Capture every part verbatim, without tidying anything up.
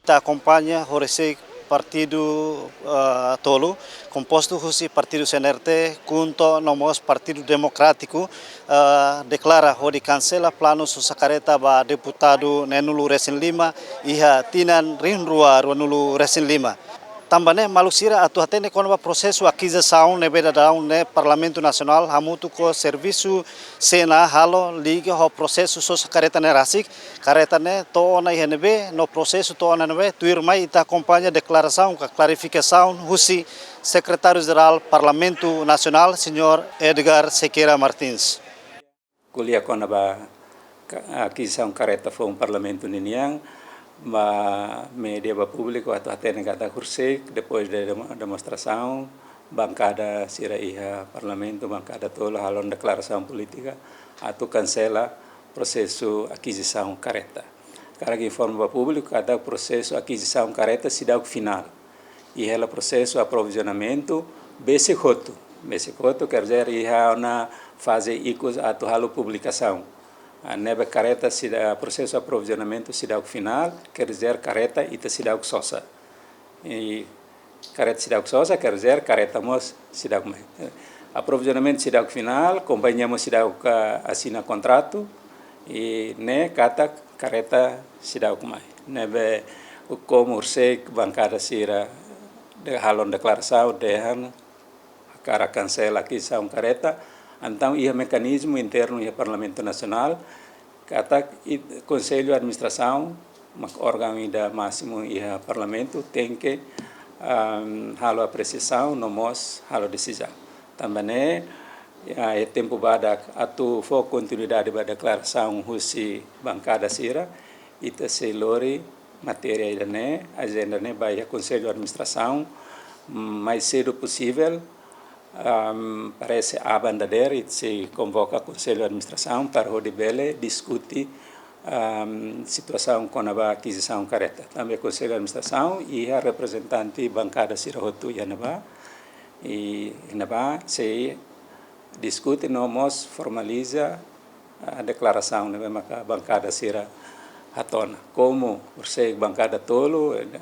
Ita akompaña horisehik partidu, ah, tolu, kompostu husi Partidu C N R T, KHUNTO no mós Partidu Demokrátiku, ah, deklara hodi kansela planu sosa kareta ba deputadu neenulu resin lima iha tinan rihun rua ruanulu resin lima. Tanba ne'e maluk sira atu hatene kona-ba prosesu akizisaun ne'ebé daudaun ne'e Parlamentu Nasionál hamutuk ho servisu C N A halo liga ho prosesu sosa kareta ne'e rasik, kareta ne'e to'o ona iha ne'ebé, no prosesu to'o ona ne'ebé, tuirmai ita akompaña deklarasaun ka klarifikasaun husi Sekretáriu Jerál Parlamentu Nasionál, Señór Edgar Sequeira Martins. Ko'alia kona-ba ka-, akizisaun kareta foun Parlamentu ninian, ba média, ba públiku atu hatene katak horisehik, depois de demo-, demonstrasaun, bankada sira iha Parlamentu, bankada tolu halo ona deklarasaun polítika atu kansela prosesu akizisaun kareta. Hakarak informa ba públiku katak prosesu akizisaun kareta seidauk finál. Iha hela prosesu aprovizionamentu besik hotu. Besik hotu, quer dizer, iha ona faze ikus atu halo publikasaun. Ah, ne'ebé kareta seidauk, prosesu aprovizionamentu seidauk finál, quer dizer, kareta ita seidauk sosa. I kareta seidauk sosa, quer dizer, kareta mós seidauk mai. Aprovizionamentu seidauk finál, kompañia mós seidauk, ah, asina kontratu, i ne'e katak kareta seidauk mai. Ne'ebé komu horisehik bankada sira de-, halo ona deklarasaun dehan hakarak kansela akizisaun kareta, entaun iha mekanizmu internu iha Parlamentu Nasionál, katak i-, Konsellu Administrasaun, mak órgaun ida másimu iha Parlamentu, tenke, am, halo apresiasaun no mós halo desizaun. Tanba ne'e, ah, iha tempu badak atu fó kontinuidade ba deklarasaun husi bankada sira, ita sei lori matéria ida-ne'e, ajenda ne'e ba iha Konsellu Administrasaun, mm, mais sedu posivel, am, parese aban dadeer, ita sei konvoka Konsellu Administrasaun para hodi bele diskute, am, situasaun kona-ba akizisaun kareta. Tanba Konsellu Administrasaun iha reprezentante bankada sira hotu iha ne'ebá, i iha ne'ebá sei diskute no mós formaliza, ah, deklarasaun ne'ebé maka bankada sira hato'o ona. Komu horisehik bankada tolu, eh,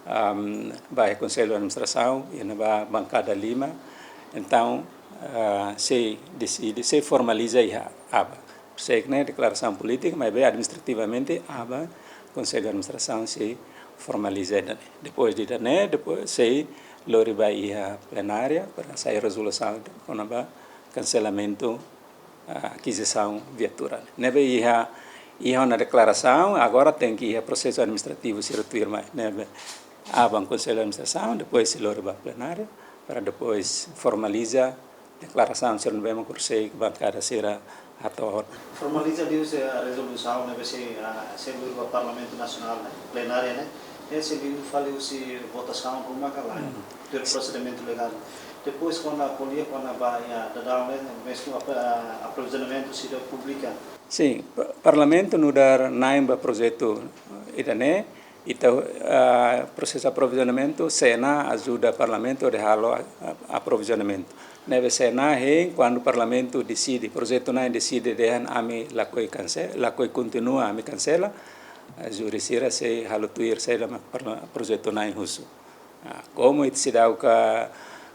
am, ba iha Konsellu Administrasaun, iha ne'ebá bankada lima, entaun, ah, sei deside, sei formaliza iha aban. Horisehik ne'e deklarasaun polítika, maibé administrativamente aban Konsellu Administrasaun sei formaliza ida-ne'e. Depois de ida-ne'e, depois sei lori ba iha plenária para sai rezolusaun kona-ba kanselamentu, ah, akizisaun viatura. Ne'ebé iha, iha ona deklarasaun, agora tenke iha prosesu administrativu sira tuirmai. Ne'ebé aban Konsellu Administrasaun, depois sei lori ba plenária, para depois formaliza deklarasaun sira ne'ebé mak horisehik bankada sira hato'o. Formaliza liuhusi, eh, rezolusaun ne'ebé sei, ah, sei lori ba Parlamentu Nasionál, ne'e, plenária, ne'e. Ne'e sei liu fali husi votasaun ruma ka lae. Hmm. Tuir prosedimentu legál. Depois, kona ko'alia kona-ba, ya, daudaun ne'e, mezmu ap-, ah, aprovizionamentu seidauk publika. Sin, pa-, Parlamentu nu'udar na'in ba projetu ida-ne'e, ita, ah, prosesu aprovizionamentu, C N A ajuda Parlamentu hodi halo a-, a-, aprovizionamentu. Ne'ebé C N A hein, kuandu Parlamentu deside, projetu na'in deside dehan ami lakohi kanse-, lakohi kontinua, ami kansela, ah, júri sira sei halo tuir saida mak parla-, projetu na'in husu. Ah, komu ita seidauk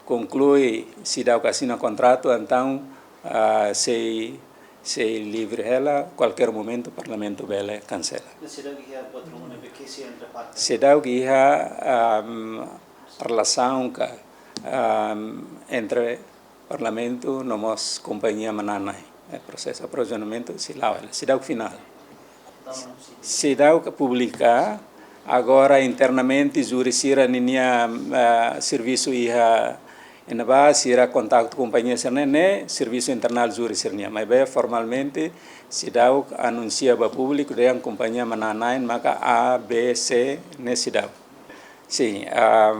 konklui, seidauk asina kontratu, entaun, ah, sei, sei livre hela, kualkér momentu Parlamentu bele kansela. Seidauk iha buat ruma ne'ebé kesi entre parte? Seidauk iha, am, relasaun ka, am, entre Parlamentu no mós kompañia manán-na'in. Eh, prosesu aprovizionamentu sei la'o hela, seidauk finál. Seidauk publika, agora internamente júri sira ninia, ah, servisu iha ne'ebá, sira kontaktu kompañia sira-ne'e, ne'e servisu internál júri sira-nian. Maibé formalmente seidauk anunsia ba públiku dehan kompañia manán-na'in maka A, B, C, ne'e seidauk. Sin, ah,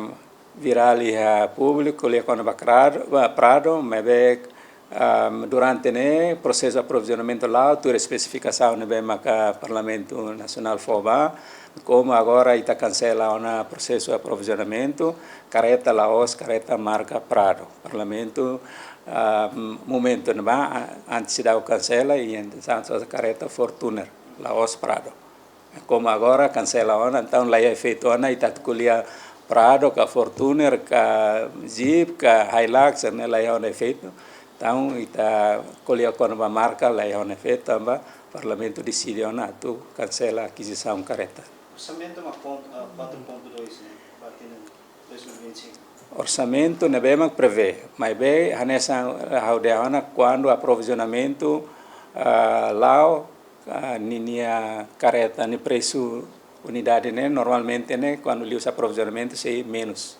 virál iha públiku, ko'alia kona-ba Prado, ba Prado, maibé, am, durante ne'e prosesu aprovizionamentu la'o, tuir espesifikasaun ne'ebé maka Parlamentu Nasionál fó ba, komu agora ita kansela ona prosesu aprovizionamentu, kareta la'ós, kareta marka Prado. Parlamentu, am, momentu ne'ebá, a-, antes seidauk kansela, iha intensaun sosa kareta Fortuner, la'ós Prado. Komu agora kansela ona, entaun laiha efeitu ona, ita atu ko'alia Prado, ka Fortuner, ka Jeep, ka Hilux, ne'e laiha ona efeitu. Entaun ita ko'alia kona-ba marka, laiha ona efeitu, tanba Parlamentu deside ona atu kansela akizisaun kareta. Orsamentu mak pontu, ah, quatro ponto dois, ne'e, ba tinan dois mil e vinte e cinco. Orsamentu ne'ebé mak prevee, maibé hanesan ha'u dehan ona, kuandu aprovizionamentu, ah, la'o, ah, ninia kareta nia presu unidade ne'e, normalmente ne'e, kuandu liuhusi aprovizionamentu sei menus.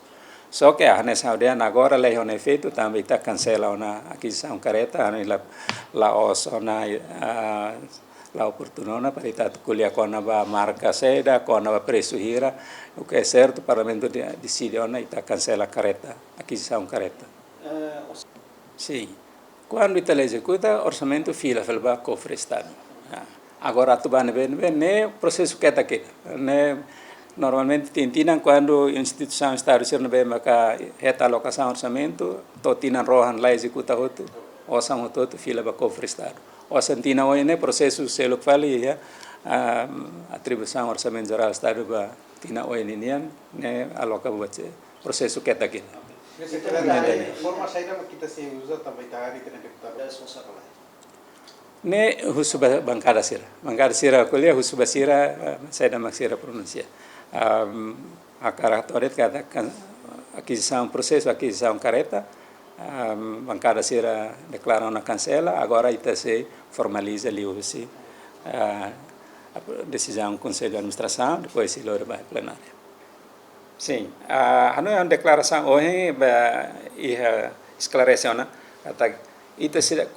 Só ke, ah, hanesan ha'u dehan, agora laiha ona efeitu, tanba ita kansela ona akizisaun kareta, ha'u hanoin la, la'ós ona, ah, la oportunu ona para ita atu ko'alia kona-ba marka saida, kona-ba presu hira. O que é certo, Parlamentu de-, deside ona ita kansela kareta, akizisaun kareta. Eh, os- Sin. Kuandu ita la ezekuta, orsamentu fila fali ba kofre Estadu. Ah, agora atu ba ne'ebé, ne'ebé, ne'e prosesu ketak ida. Ne'e normalmente tinan-tinan kuandu instituisaun Estadu sira ne'ebé maka hetan alokasaun orsamentu, to'o tinan rohan la ezekuta hotu, osan hotu-hotu fila ba kofre Estadu. Osan tinan oin ne'e prosesu seluk fali, ya, ah, atribuisaun Orsamentu Jerál Estadu ba tinan oin ninian, ne'e aloka buat se prosesu ketak ida. Ne'e, señór, forma saida mak ita sei uza tanba ita harii ita-nia deputadu? Ne'e husu ba bankada sira. Bankada sira ko'alia husu ba sira, eh, saida mak sira pronunsia. Am, hakarak hato'o de'it katak kan-, akizisaun, prosesu akizisaun kareta, am, bankada sira deklara ona kansela, agora ita sei formaliza liuhusi, ah, desizaun Konsellu Administrasaun, depois sei lori ba plenária. Sin, ah, ha'u-nia deklarasaun ohin ba iha esklarese ona, katak ita seidauk,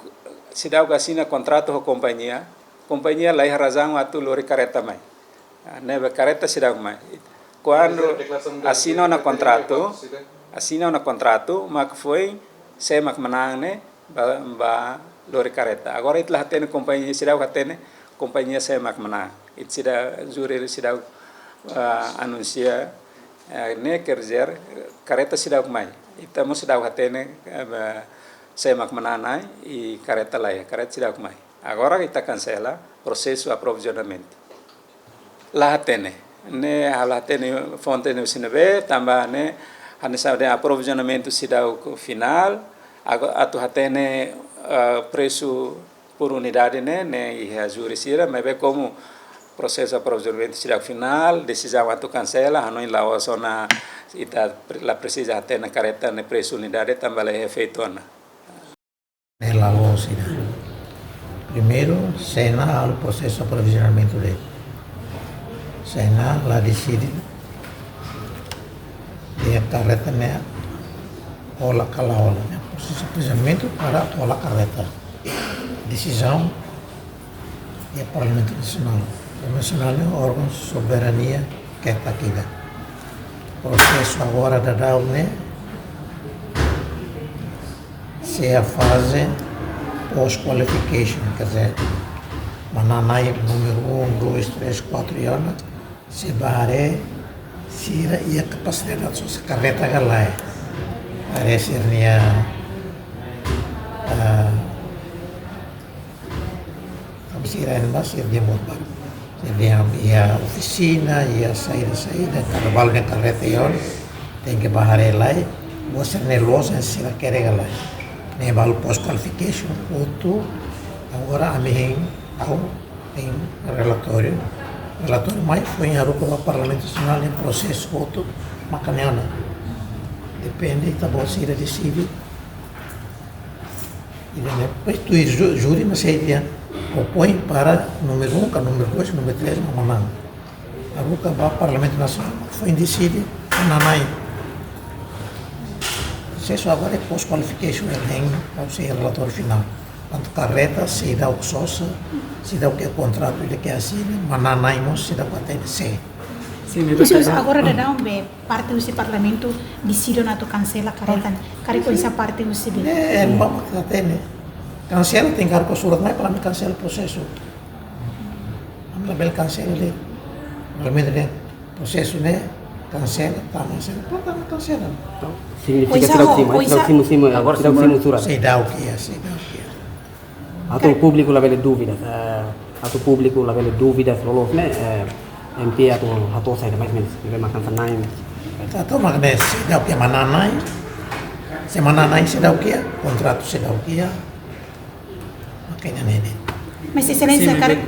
seidauk asina kontratu ho kompañia, kompañia laiha razaun atu lori kareta mai. Ah, ne'ebé kareta seidauk mai. Kuandu asina ona kontratu, asina ona kontratu, mak foin sé mak manán ne'e ba, ba lori kareta. Agora ita la hatene kompañia, seidauk hatene kompañia sé mak manán. Ita seidauk, júri seidauk, ah, anunsia, eh, ne'e quer dizer, kareta seidauk mai. Ita mós seidauk hatene, eh, ba, sé mak manán ne'e, i kareta laiha, kareta seidauk mai. Agora ita kansela prosesu aprovizionamentu. La hatene. Ne'e ha'u la hatene fonte ne'e husi ne'ebé, tanba ne'e hanesan dehan aprovizionamentu seidauk finál, ago-, atu hatene, eh, presu por unidade ne'e, ne'e iha júri sira, maibé komu prosesu aprovizionamentu seidauk finál, desizaun atu kansela, hanoin la'ós ona ita pre-, la presiza hatene kareta nia presu unidade, tanba laiha efeitu ona. Ne'e la loos ida. Primeiru, Sena halo prosesu aprovizionamentu de'it. Sena la deside dehan kareta ne'e hola ka la hola. Ne'e prosesu aprovizionamentu para hola kareta. Desizaun iha Parlamentu Nasionál. Parlamentu Nasionál ne'e órgaun soberania ketak ida. Prosesu agora daudaun ne'e sei iha faze post qualification, quer dizer, manán-na'in númeru um, dois, três, quatro, i ona, sei bá haree sira iha kapasidade atu sosa kareta ka lae. Haree sira-nia, ah, tanba sira ne'e ba sira-nia motor. Sira-nia iha ofisina, iha saida, saida, kada balu nia kareta iha ona, tenke bá haree lai, buat sira-ne'e loos, sira kere ka lae. Ne'e balu post qualification, hotu, agora ami hein, ha'u hein relatóriu. Relatóriu mai foin haruka ba Parlamentu Nasionál nia prosesu hotu, maka ne'e ona. Depende, ita-boot sira deside. Ida-ne'e, depois tuir jú-, júri mak sei dehan, ou poin para númeru um, ka númeru dois, númeru três, mak manán. Haruka ba Parlamentu Nasionál, foin deside, manán-na'in. Prosesu agora é post qualification, ne'e hein, ha'u sei relatóriu finál. Kuantu kareta, seidauk sosa, seidauk iha kontratu ida ke asina, manán-na'in mós, seidauk hatene sé. Sin, ne'e. Isso, agora daudaun be parte husi Parlamentu deside ona atu kansela kareta ne'e. Karik oinsá parte husi be? Ne'e, eh, ba mak hatene. Kansela tenke haruka surat mai para ami kansela prosesu. Ami labele kansela de'it. Normalmente ne'e prosesu ne'e kansela, tama kansela, prontu, ami kansela. Signifika oinsá seidauk ho, simu, oinsá seidauk simu, simu, agora seidauk simu, simu surat. Seidauk iha, seidauk iha. Atu públiku labele dúvidas, eh, atu públiku labele dúvidas loloos ne'e, eh, M T A atu hato'o saida mais menus, ne'ebé mak hanesan na'in. Atu mak ne'e seidauk iha manán-na'in, se manán-na'in seidauk iha, kontratu seidauk iha, makanya ne'e. Mas Exelénsia, sin, karik,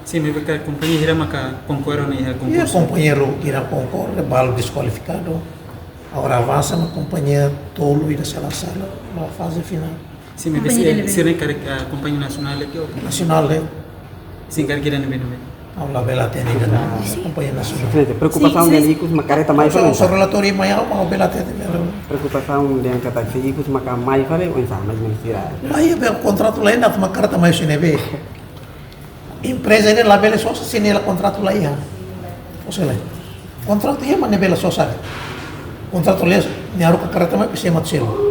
sin, maibé karik kompañia hira maka konkorre ona iha, iya, konkursu? Kompañia hira konkorre, balu deskualifikadu. Agora avansa ona kompañia tolu ida sala-sala, ba faze finál. Sin, maibé kompañia sira, de sira karik, ah, kompañia nasionál de'it? Nasionál de'it. Sin, karik ida ne'ebé, ne'ebé? Ha'u labele hatene ida-ne'e. Sin. Kompañia nasionál. Sin, preokupasaun, sin, dehan ikus mak karreta mai. Só, fali, só relatóriu mai ha'u, ha'u labele hatene. Preokupasaun dehan katak se ikus maka mai fali, oinsá, mais menus sira. Laiha, be kontratu laiha, atu mak karreta mai husi ne'ebé? Empreza ne'e labele sosa se nia kontratu laiha. Ou seja, kontratu iha mak ne'e bele sosa. Kontratu laiha, nia haruka karreta mai, pese mat selo.